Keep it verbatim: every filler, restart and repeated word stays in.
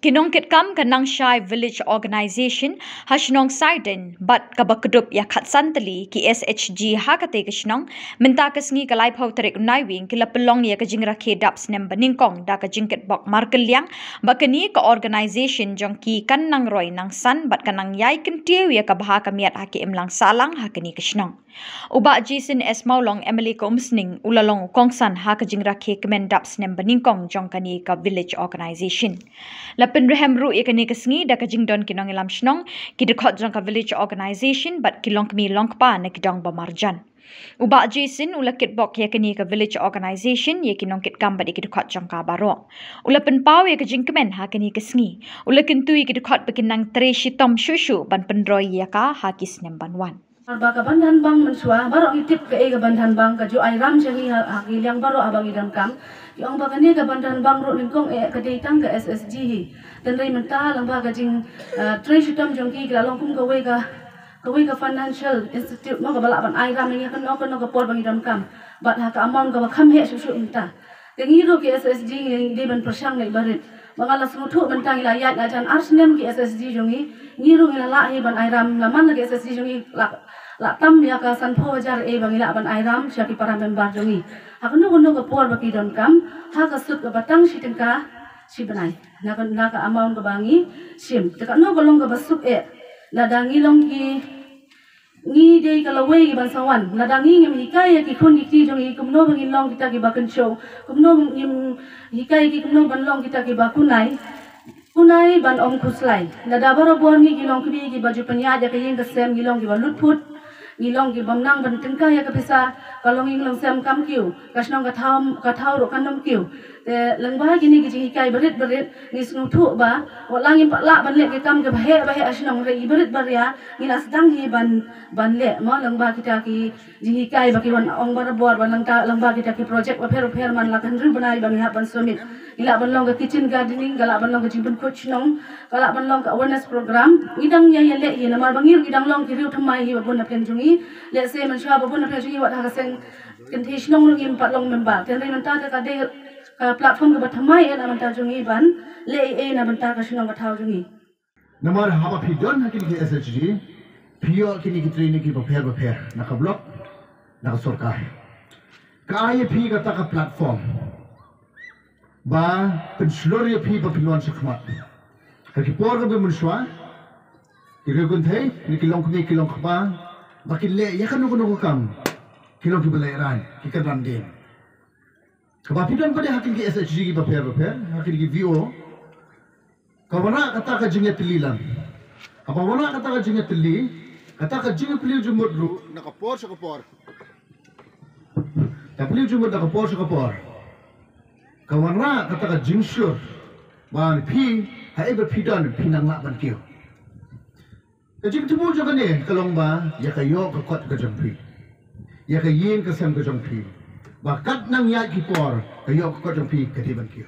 Ki nongkitkam ka Nangshai Village Organization ha shnong Saiden bad kaba kdup ïa khatsan tylli ki S H G ha katei ka shnong, mynta ka sngi ka laiphew tarik u Naiwieng ki la pynlong ïa ka jingrakhe dap snem banyngkong da ka jingkitbok markylliang ba kane ka organization jong ki kan nang roi nang san bad kan nang ïai kyntiew ïa ka bha ka miat ha ki imlang sahlang ha kane ka shnong. U Bah Jason S Mawlong, M L A ka Umsning, u la long u kongsan ha ka jingrakhe kmen dap snem banyngkong jong kane ka Village Organization. La pynrhem ruh ïa kane ka sngi da ka jingdon ki nongïalam shnong, ki dkhot jong ka Village Organization bad ki longkmie longkpa na ki dong ba marjan. U Bah Jason u la kitbok ïa kane ka Village Organization ïa ki nongkitkam bad ïa ki dkhot jong ka baroh. U la pynpaw ïa ka jingkmen ha kane ka sngi. U la kyntu ïa ki dkhot ba kin nang trei shitom shuh shuh ban pynroi ïa ka ha ki snem ban wan. Ba ka ban dhanbang mynshuwa, baroh ngi tip kaei ka ban dhanbang, ka ju ai ram sha ngi ha, ha ki liang baroh haba ngi donkam. Ki ong ba kane ka ban dhanbang ruh nyngkong eh ka dei tang ka S S G hi. Hynrei mynta lyngba ka jing, eh, trei shitom jong ki, ki la long kum kawei ka, kawei ka financial institute mo kaba lah ban ai ram ïa ngi ha kano kano ka por ba ngi donkam. Bad ha ka amount kaba kham heh shuh shuh mynta. Te ngi ruh ki S S G ngi dei ban pyrshang na i barit. Ba nga la sngewthuh mynta ngi la ïaid la jan ar snem ki S S G jong ngi, ngi ruh ngi la lah hi ban ai ram, la man la ki S S G jong ngi la, la tam ïa ka sanphew hajar eh ba ngi lah ban ai ram sha ki para member jong ngi. Ha kano kano ka por ba ki donkam, ha ka sut kaba tang shi tyngka shi bnai. Na ka, na ka amount kaba ngi shim. Te kano ka long kaba suk eh, lada ngi long ki, ngi dei ka lawei ki ban sa wan. Lada ngi ngim hikai ïa ki khun ki kti jong ngi kumno ba ngin long kita kiba kynshew, kumno ngim hikai ïa ki kumno ban long kita kiba kunai, kunai ban ym khuslai. Lada barabor ngi ki longkmie kiba ju pynïaid ïa ka ïing ka sem, ngi long kiba lutphut, ngi long kibym nang ban tyngkai ïa ka pisa, ka longïing longsem kam kiew, ka shnong ka thaw, ka thaw ruh kan ym kiew. Te lyngba kine ki jinghikai barit barit, ngi sngewthuh ba wat la ngim pat lah ban leh ki kam kiba heh ba heh ha shnong, hynrei i barit baria ngi la sdang hi ban, ban leh mo lyngba kita ki jinghikai ba ki wan ong barabor, ba lyngba, lyngba kita ki project bapher bapher, man la ka hynriew bnai ba ngi hap ban submit. Ngi lah ban long ka kitchen gardening, ka lah ban long ka jingpynkhuid shnong, ka lah ban long ka awareness program. Ngi dang ïa, ïa leh hi namar ba ngi ruh ngi dang long ki riew thymmai hi ba bun na pdeng jong ngi. Lehse mynshuwa ba bun na pdeng jong ngi wat ha ka seng kynthei shnong ruh ngim pat long member. Te hynrei mynta te ka dei ka platform kaba thymmai eh na bynta jong ngi ban leh ei ei na bynta ka shnong ka thaw jong ngi. Namar haba phi don ha kine ki S H G, phi ïoh kine ki training kiba pher bapher na ka block, na ka sorkar. Ka ai ïa phi kata ka platform ba pynshlur ïa phi ba phin wan shakhmat. Ha ki por kaba mynshuwa, ki riew kynthei ne ki longkmie ki longkpa, ba kin leh ïa kano kano ka kam, ki long kiba lehrain, ki kynran dien. Haba phi don pat de ha kine ki S H G kiba pher bapher, ha kine ki V O, ka wanrah kata ka jingïatylli lang. Haba wanrah kata ka jingïatylli, kata ka jingïapylliew jingmut ruh na ka por sha ka por. Ka pynliew jingmut na ka por sha ka por. Ka wanrah kata ka jingshlur ba phi, haei ba phi don, phi nang lah ban kiew. Ka jingthmu jong kane ka long ba ïa ka ïoh ka kot ka jong phi, ïa ka ïing ka sem ka jong phi, ba kat nang ïaid ki por ka ïoh ka kot jong phi ka dei ban kiew.